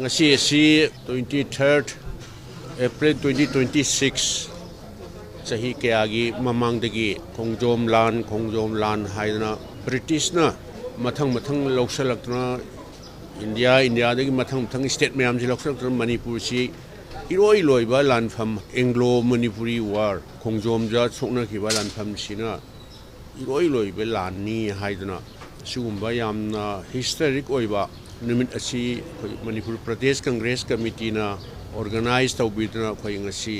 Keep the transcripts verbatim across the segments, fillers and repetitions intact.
ꯉꯁꯤ ꯑꯁꯤ twenty third April twenty twenty six, ꯆꯍꯤ ꯀꯌꯥꯒꯤ ꯃꯃꯥꯡꯗꯒꯤ ꯈꯣꯡꯖꯣꯝ ꯂꯥꯟ, ꯈꯣꯡꯖꯣꯝ ꯂꯥꯟ ꯍꯥꯏꯗꯅ ꯕ꯭ꯔꯤꯇꯤꯁꯅ ꯃꯊꯪ ꯃꯊꯪ ꯂꯧꯁꯤꯜꯂꯛꯇꯨꯅ, ꯏꯟꯗꯤꯌꯥ, ꯏꯟꯗꯤꯌꯥꯗꯒꯤ ꯃꯊꯪ ꯃꯊꯪ state ꯃꯌꯥꯝꯁꯤ ꯂꯧꯁꯤꯜꯂꯛꯇꯨꯅ ꯃꯅꯤꯄꯨꯔꯁꯤ ꯏꯔꯣꯏ ꯂꯣꯏꯕ ꯂꯥꯟꯐꯝ, Anglo Manipuri War, ꯈꯣꯡꯖꯣꯝꯗ ꯁꯣꯛꯅꯈꯤꯕ ꯂꯥꯟꯐꯝꯁꯤꯅ ꯏꯔꯣꯏ ꯂꯣꯏꯕ ꯂꯥꯟꯅꯤ ꯍꯥꯏꯗꯨꯅ, ꯑꯁꯤꯒꯨꯝꯕ ꯌꯥꯝꯅ historic ꯑꯣꯏꯕ ꯅꯨꯃꯤꯠ ꯑꯁꯤ ꯑꯩꯈꯣꯏ ꯃꯅꯤꯄꯨꯔ ꯄ꯭ꯔꯗꯦꯁ ꯀꯪꯒ꯭ꯔꯦꯁ ꯀꯃꯤꯇꯤꯅ organize ꯇꯧꯕꯤꯗꯨꯅ ꯑꯩꯈꯣꯏ ꯉꯁꯤ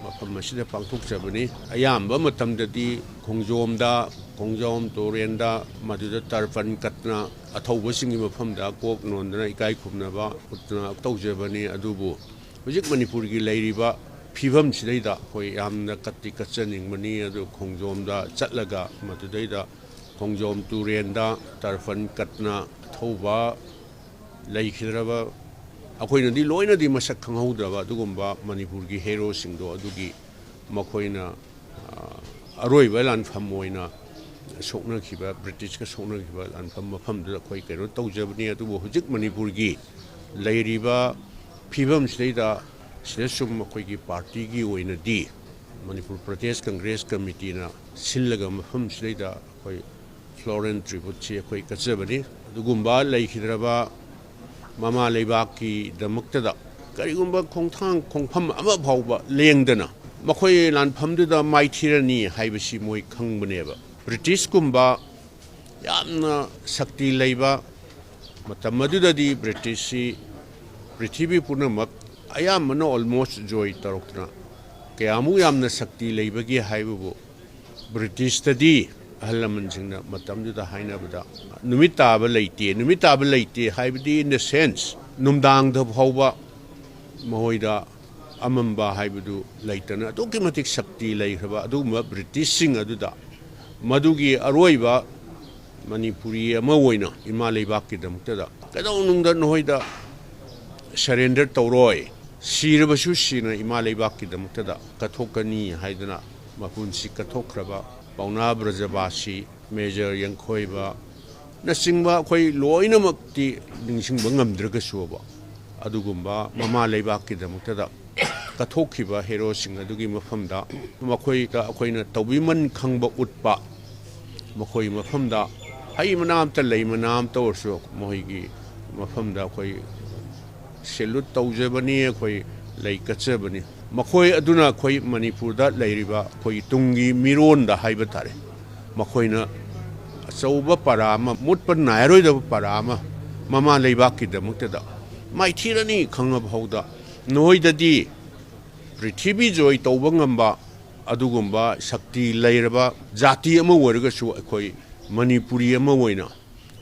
ꯃꯐꯝ ꯑꯁꯤꯗ ꯄꯥꯡꯊꯣꯛꯆꯕꯅꯤ꯫ ꯑꯌꯥꯝꯕ ꯃꯇꯝꯗꯗꯤ ꯈꯣꯡꯖꯣꯝꯗ, ꯈꯣꯡꯖꯣꯝ ꯇꯨꯔꯦꯟꯗ, ꯃꯗꯨꯗ ꯇꯔꯄꯟ ꯀꯠꯇꯅ ꯑꯊꯧꯕꯁꯤꯡꯒꯤ ꯃꯐꯝꯗ ꯀꯣꯛ ꯅꯣꯟꯗꯅ ꯏꯀꯥꯏ ꯈꯨꯝꯅꯕ ꯎꯠꯇꯅ ꯇꯧꯖꯕꯅꯤ꯫ ꯑꯗꯨꯕꯨ ꯍꯧꯖꯤꯛ ꯃꯅꯤꯄꯨꯔꯒꯤ ꯂꯩꯔꯤꯕ ꯐꯤꯕꯝꯁꯤꯗꯩꯗ ꯑꯩꯈꯣꯏ ꯌꯥꯝꯅ ꯀꯠꯇꯤ ꯀꯠꯆꯅꯤꯡꯕꯅꯤ꯫ ꯑꯗꯨ ꯈꯣꯡꯖꯣꯝꯗ ꯆꯠꯂꯒ ꯃꯗꯨꯗꯩꯗ ꯈꯣꯡꯖꯣꯝ ꯇꯨꯔꯦꯟꯗ ꯇꯔꯄꯟ ꯀꯠꯇꯅ ꯑꯊꯧꯕ ꯂꯩꯈꯤꯗ꯭ꯔꯕ, ꯑꯩꯈꯣꯏꯅꯗꯤ ꯂꯣꯏꯅꯗꯤ ꯃꯁꯛ ꯈꯪꯍꯧꯗ꯭ꯔꯕ ꯑꯗꯨꯒꯨꯝꯕ ꯃꯅꯤꯄꯨꯔꯒꯤ heroꯁꯤꯡꯗꯣ, ꯑꯗꯨꯒꯤ ꯃꯈꯣꯏꯅ, ꯑ, ꯑꯔꯣꯏꯕ ꯂꯥꯟꯐꯝ ꯑꯣꯏꯅ ꯁꯣꯛꯅꯈꯤꯕ, ꯕ꯭ꯔꯤꯇꯤꯁꯀ ꯁꯣꯛꯅꯈꯤꯕ ꯂꯥꯟꯐꯝ ꯃꯐꯝꯗꯨꯗ ꯑꯩꯈꯣꯏ ꯀꯩꯅꯣ ꯇꯧꯖꯕꯅꯤ꯫ ꯑꯗꯨꯕꯨ ꯍꯧꯖꯤꯛ ꯃꯅꯤꯄꯨꯔꯒꯤ ꯂꯩꯔꯤꯕ ꯐꯤꯕꯝꯁꯤꯗꯩꯗ ꯁꯤꯗ ꯁꯨꯝ ꯑꯩꯈꯣꯏꯒꯤ ꯄꯥꯔꯇꯤꯒꯤ ꯑꯣꯏꯅꯗꯤ ꯃꯅꯤꯄꯨꯔ ꯄ꯭ꯔꯗꯦꯁ ꯀꯪꯒ꯭ꯔꯦꯁ ꯀꯃꯤꯇꯤꯅ ꯁꯤꯜꯂꯒ ꯃꯐꯝꯁꯤꯗꯩꯗ ꯑꯩꯈꯣꯏ floral tributeꯁꯤ ꯑꯩꯈꯣꯏ ꯀꯠꯆꯕꯅꯤ꯫ ꯑꯗꯨꯒꯨꯝꯕ ꯂꯩꯈꯤꯗ꯭ꯔꯕ ꯃꯃꯥ ꯂꯩꯕꯥꯛꯀꯤꯗꯃꯛꯇꯗ ꯀꯔꯤꯒꯨꯝꯕ ꯈꯣꯡꯊꯥꯡ ꯈꯣꯡꯐꯝ ꯑꯃ ꯐꯥꯎꯕ ꯂꯦꯡꯗꯅ ꯃꯈꯣꯏ ꯂꯥꯟꯐꯝꯗꯨꯗ ꯃꯥꯏꯊꯤꯔꯅꯤ ꯍꯥꯏꯕꯁꯤ ꯃꯣꯏ ꯈꯪꯕꯅꯦꯕ꯫ ꯕ꯭ꯔꯤꯇꯤꯁꯀꯨꯝꯕ ꯌꯥꯝꯅ ꯁꯛꯇꯤ ꯂꯩꯕ ꯃꯇꯝ ꯑꯗꯨꯗꯗꯤ ꯕ꯭ꯔꯤꯇꯤꯁꯁꯤ ꯄ꯭ꯔꯤꯊꯤꯕꯤ ꯄꯨꯝꯅꯃꯛ ꯑꯌꯥꯝꯕꯅ almost join ꯇꯧꯔꯛꯇꯅ ꯀꯌꯥꯃꯨꯛ ꯌꯥꯝꯅ ꯁꯛꯇꯤ ꯂꯩꯕꯒꯦ ꯍꯥꯏꯕꯕꯨ ꯕ꯭ꯔꯤꯇꯤꯁꯇꯗꯤ ꯑꯍꯜ ꯂꯃꯟꯁꯤꯡꯅ ꯃꯇꯝꯗꯨꯗ ꯍꯥꯏꯅꯕꯗ ꯅꯨꯃꯤꯠ ꯇꯥꯕ ꯂꯩꯇꯦ꯫ ꯅꯨꯃꯤꯠ ꯇꯥꯕ ꯂꯩꯇꯦ ꯍꯥꯏꯕꯗꯤ in the sense ꯅꯨꯡꯗꯥꯡꯗ ꯐꯥꯎꯕ ꯃꯈꯣꯏꯗ ꯑꯃꯝꯕ ꯍꯥꯏꯕꯗꯨ ꯂꯩꯇꯅ ꯑꯗꯨꯛꯀꯤ ꯃꯇꯤꯛ ꯁꯛꯇꯤ ꯂꯩꯈ꯭ꯔꯕ ꯑꯗꯨꯒꯨꯝꯕ ꯕ꯭ꯔꯤꯇꯤꯁꯁꯤꯡ ꯑꯗꯨꯗ ꯃꯗꯨꯒꯤ ꯑꯔꯣꯏꯕ ꯃꯅꯤꯄꯨꯔꯤ ꯑꯃ ꯑꯣꯏꯅ ꯏꯃꯥ ꯂꯩꯕꯥꯛꯀꯤꯗꯃꯛꯇꯗ ꯀꯩꯗꯧꯅꯨꯡꯗ ꯅꯈꯣꯏꯗ surrender ꯇꯧꯔꯣꯏ, ꯁꯤꯔꯕꯁꯨ ꯁꯤꯅ ꯏꯃꯥ ꯂꯩꯕꯥꯛꯀꯤꯗꯃꯛꯇꯗ ꯀꯠꯊꯣꯛꯀꯅꯤ ꯍꯥꯏꯗꯨꯅ ꯃꯄꯨꯟꯁꯤ ꯀꯠꯊꯣꯛꯈ꯭ꯔꯕ ꯄꯥꯎꯅꯥ ꯕ꯭ꯔꯖꯕꯥꯁꯤ, ꯃꯦꯖꯔ ꯌꯦꯡꯈꯣꯏꯕ ꯅꯆꯤꯡꯕ ꯑꯩꯈꯣꯏ ꯂꯣꯏꯅꯃꯛꯇꯤ ꯅꯤꯡꯁꯤꯡꯕ ꯉꯝꯗ꯭ꯔꯒꯁꯨꯕ, ꯑꯗꯨꯒꯨꯝꯕ ꯃꯃꯥ ꯂꯩꯕꯥꯛꯀꯤꯗꯃꯛꯇꯗ ꯀꯠꯊꯣꯛꯈꯤꯕ ꯍꯦꯔꯣꯁꯤꯡ ꯑꯗꯨꯒꯤ ꯃꯐꯝꯗ ꯃꯈꯣꯏꯗ ꯑꯩꯈꯣꯏꯅ ꯇꯧꯕꯤꯃꯟ ꯈꯪꯕ ꯎꯠꯄ, ꯃꯈꯣꯏ ꯃꯐꯝꯗ ꯍꯩ ꯃꯅꯥ ꯑꯝꯇ, ꯂꯩ ꯃꯅꯥ ꯑꯝꯇ ꯑꯣꯏꯔꯁꯨ ꯃꯈꯣꯏꯒꯤ ꯃꯐꯝꯗ ꯑꯩꯈꯣꯏ ꯁꯦꯂꯨꯠ ꯇꯧꯖꯕꯅꯤ, ꯑꯩꯈꯣꯏ ꯂꯩ ꯀꯠꯆꯕꯅꯤ꯫ ꯃꯈꯣꯏ ꯑꯗꯨꯅ ꯑꯩꯈꯣꯏ ꯃꯅꯤꯄꯨꯔꯗ ꯂꯩꯔꯤꯕ ꯑꯩꯈꯣꯏꯒꯤ ꯇꯨꯡꯒꯤ ꯃꯤꯔꯣꯟꯗ ꯍꯥꯏꯕ ꯇꯥꯔꯦ, ꯃꯈꯣꯏꯅ ꯑꯆꯧꯕ ꯄꯔꯥ ꯑꯃ, ꯃꯨꯠꯄ ꯅꯥꯏꯔꯣꯏꯗꯕ ꯄꯔꯥ ꯑꯃ ꯃꯃꯥ ꯂꯩꯕꯥꯛꯀꯤꯗꯃꯛꯇꯗ ꯃꯥꯏꯊꯤꯔꯅꯤ ꯈꯪꯉꯕ ꯐꯥꯎꯗ ꯅꯣꯏꯗꯗꯤ ꯄ꯭ꯔꯤꯊꯤꯕꯤ ꯖꯣꯏ ꯇꯧꯕ ꯉꯝꯕ ꯑꯗꯨꯒꯨꯝꯕ ꯁꯛꯇꯤ ꯂꯩꯔꯕ ꯖꯥꯇꯤ ꯑꯃ ꯑꯣꯏꯔꯒꯁꯨ, ꯑꯩꯈꯣꯏ ꯃꯅꯤꯄꯨꯔꯤ ꯑꯃ ꯑꯣꯏꯅ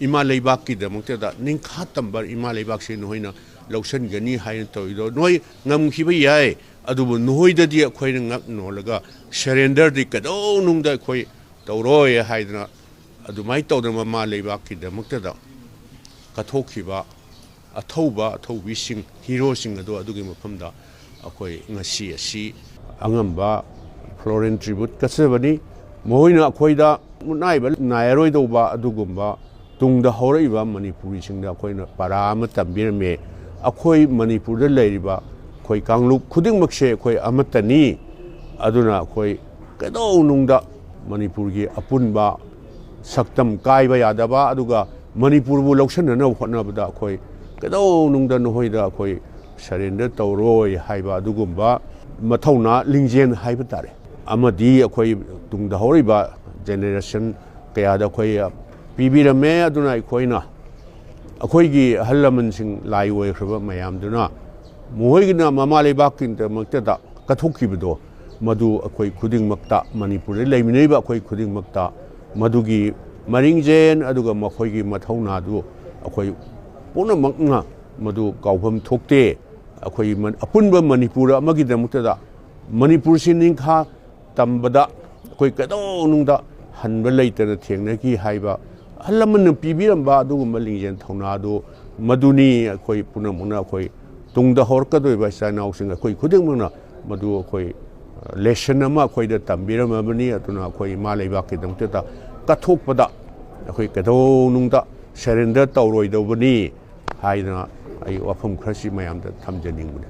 ꯏꯃꯥ ꯂꯩꯕꯥꯛꯀꯤꯗꯃꯛꯇꯗ ꯅꯤꯡꯈꯥ ꯇꯝꯕ ꯏꯃꯥ ꯂꯩꯕꯥꯛꯁꯦ ꯅꯈꯣꯏꯅ ꯂꯧꯁꯤꯟꯒꯅꯤ ꯍꯥꯏꯅ ꯇꯧꯔꯤꯗꯣ ꯅꯣꯏ ꯉꯝꯈꯤꯕ ꯌꯥꯏ, ꯑꯗꯨꯕꯨ ꯅꯈꯣꯏꯗꯗꯤ ꯑꯩꯈꯣꯏꯅ ꯉꯛ ꯅꯣꯜꯂꯒ ꯁꯔꯦꯟꯗꯔꯗꯤ ꯀꯩꯗꯧꯅꯨꯡꯗ ꯑꯩꯈꯣꯏ ꯇꯧꯔꯣꯏ ꯍꯥꯏꯗꯅ ꯑꯗꯨꯃꯥꯏꯅ ꯇꯧꯗꯅ ꯃꯃꯥ ꯂꯩꯕꯥꯛꯀꯤꯗꯃꯛꯇꯗ ꯀꯠꯊꯣꯛꯈꯤꯕ ꯑꯊꯧꯕ ꯑꯊꯧꯕꯤꯁꯤꯡ, ꯍꯤꯔꯣꯁꯤꯡ ꯑꯗꯣ ꯑꯗꯨꯒꯤ ꯃꯐꯝꯗ ꯑꯩꯈꯣꯏ ꯉꯁꯤ ꯑꯁꯤ ꯑꯉꯝꯕ ꯐ꯭ꯂꯣꯔꯦꯟ ꯇ꯭ꯔꯤꯕꯨꯠ ꯀꯠꯆꯕꯅꯤ꯫ ꯃꯈꯣꯏꯅ ꯑꯩꯈꯣꯏꯗ ꯃꯨꯠꯅꯥꯏꯕ ꯅꯥꯏꯔꯔꯣꯏꯗꯧꯕ ꯑꯗꯨꯒꯨꯝꯕ ꯇꯨꯡꯗ ꯍꯧꯔꯛꯏꯕ ꯃꯅꯤꯄꯨꯔꯤꯁꯤꯡꯗ ꯑꯩꯈꯣꯏꯅ ꯄꯔꯥ ꯑꯃ ꯇꯝꯕꯤꯔꯝꯃꯦ꯫ ꯑꯩꯈꯣꯏ ꯃꯅꯤꯄꯨꯔꯗ ꯂꯩꯔꯤꯕ ꯑꯩꯈꯣꯏ ꯀꯥꯡꯂꯨꯞ ꯈꯨꯗꯤꯡꯃꯛꯁꯦ ꯑꯩꯈꯣꯏ ꯑꯃꯠꯇꯅꯤ꯫ ꯑꯗꯨꯅ ꯑꯩꯈꯣꯏ ꯀꯩꯗꯧꯅꯨꯡꯗ ꯃꯅꯤꯄꯨꯔꯒꯤ ꯑꯄꯨꯟꯕ ꯁꯛꯇꯝ ꯀꯥꯏꯕ ꯌꯥꯗꯕ, ꯑꯗꯨꯒ ꯃꯅꯤꯄꯨꯔꯕꯨ ꯂꯧꯁꯤꯟꯅꯅꯕ ꯍꯣꯠꯅꯕꯗ ꯑꯩꯈꯣꯏ ꯀꯩꯗꯧꯅꯨꯡꯗ ꯅꯈꯣꯏꯗ ꯑꯩꯈꯣꯏ ꯁꯔꯦꯟꯗꯔ ꯇꯧꯔꯣꯏ ꯍꯥꯏꯕ ꯑꯗꯨꯒꯨꯝꯕ ꯃꯊꯧꯅꯥ, ꯂꯤꯡꯖꯦꯜ ꯍꯥꯏꯕ ꯇꯥꯔꯦ, ꯑꯃꯗꯤ ꯑꯩꯈꯣꯏ ꯇꯨꯡꯗ ꯍꯧꯔꯛꯏꯕ ꯖꯦꯅꯦꯔꯦꯁꯟ ꯀꯌꯥꯗ ꯑꯩꯈꯣꯏ ꯄꯤꯕꯤꯔꯝꯃꯦ꯫ ꯑꯗꯨꯅ ꯑꯩꯈꯣꯏꯅ ꯑꯩꯈꯣꯏꯒꯤ ꯑꯍꯜ ꯂꯃꯟꯁꯤꯡ, ꯂꯥꯏ ꯑꯣꯏꯈ꯭ꯔꯕ ꯃꯌꯥꯝꯗꯨꯅ ꯃꯈꯣꯏꯒꯤꯅ ꯃꯃꯥ ꯂꯩꯕꯥꯛꯀꯤꯗꯃꯛꯇꯗ ꯀꯠꯊꯣꯛꯈꯤꯕꯗꯣ, ꯃꯗꯨ ꯑꯩꯈꯣꯏ ꯈꯨꯗꯤꯡꯃꯛꯇ, ꯃꯅꯤꯄꯨꯔꯗ ꯂꯩꯃꯤꯟꯅꯔꯤꯕ ꯑꯩꯈꯣꯏ ꯈꯨꯗꯤꯡꯃꯛꯇ ꯃꯗꯨꯒꯤ ꯃꯔꯤꯡꯖꯦꯜ ꯑꯗꯨꯒ ꯃꯈꯣꯏꯒꯤ ꯃꯊꯧꯅꯥꯗꯨ ꯑꯩꯈꯣꯏ ꯄꯨꯝꯅꯃꯛꯅ ꯃꯗꯨ ꯀꯥꯎꯐꯝ ꯊꯣꯛꯇꯦ꯫ ꯑꯩꯈꯣꯏ ꯃꯟ-, ꯑꯄꯨꯟꯕ ꯃꯅꯤꯄꯨꯔ ꯑꯃꯒꯤꯗꯃꯛꯇꯗ ꯃꯅꯤꯄꯨꯔꯁꯤ ꯅꯤꯡꯈꯥ ꯇꯝꯕꯗ ꯑꯩꯈꯣꯏ ꯀꯩꯗꯧꯅꯨꯡꯗ ꯍꯟꯕ ꯂꯩꯇꯅ ꯊꯦꯡꯅꯈꯤ ꯍꯥꯏꯕ ꯑꯍꯜ ꯂꯃꯟꯅ ꯄꯤꯕꯤꯔꯝꯕ ꯑꯗꯨꯒꯨꯝꯕ ꯂꯤꯡꯖꯦꯜ ꯊꯧꯅꯥꯗꯨ ꯃꯗꯨꯅꯤ꯫ ꯑꯩꯈꯣꯏ ꯄꯨꯝꯅꯃꯛꯅ, ꯑꯩꯈꯣꯏ ꯇꯨꯡꯗ ꯍꯧꯔꯛꯀꯗꯧꯔꯤꯕ ꯏꯆꯥ ꯏꯅꯥꯎꯁꯤꯡ ꯑꯩꯈꯣꯏ ꯈꯨꯗꯤꯡꯃꯛꯅ ꯃꯗꯨ ꯑꯩꯈꯣꯏ, ꯑ, ꯂꯦꯁꯟ ꯑꯃ ꯑꯩꯈꯣꯏꯗ ꯇꯝꯕꯤꯔꯝꯃꯕꯅꯤ꯫ ꯑꯗꯨꯅ ꯑꯩꯈꯣꯏ ꯏꯃꯥ ꯂꯩꯕꯥꯛꯀꯤꯗꯃꯛꯇ ꯀꯠꯊꯣꯛꯄꯗ ꯑꯩꯈꯣꯏ ꯀꯩꯗꯧꯅꯨꯡꯗ ꯁꯔꯦꯟꯗꯔ ꯇꯧꯔꯣꯏꯗꯧꯕꯅꯤ ꯍꯥꯏꯗꯅ ꯑꯩ ꯋꯥꯐꯝ ꯈꯔꯁꯤ ꯃꯌꯥꯝꯗ ꯊꯝꯖꯅꯤꯡꯕꯅꯤ꯫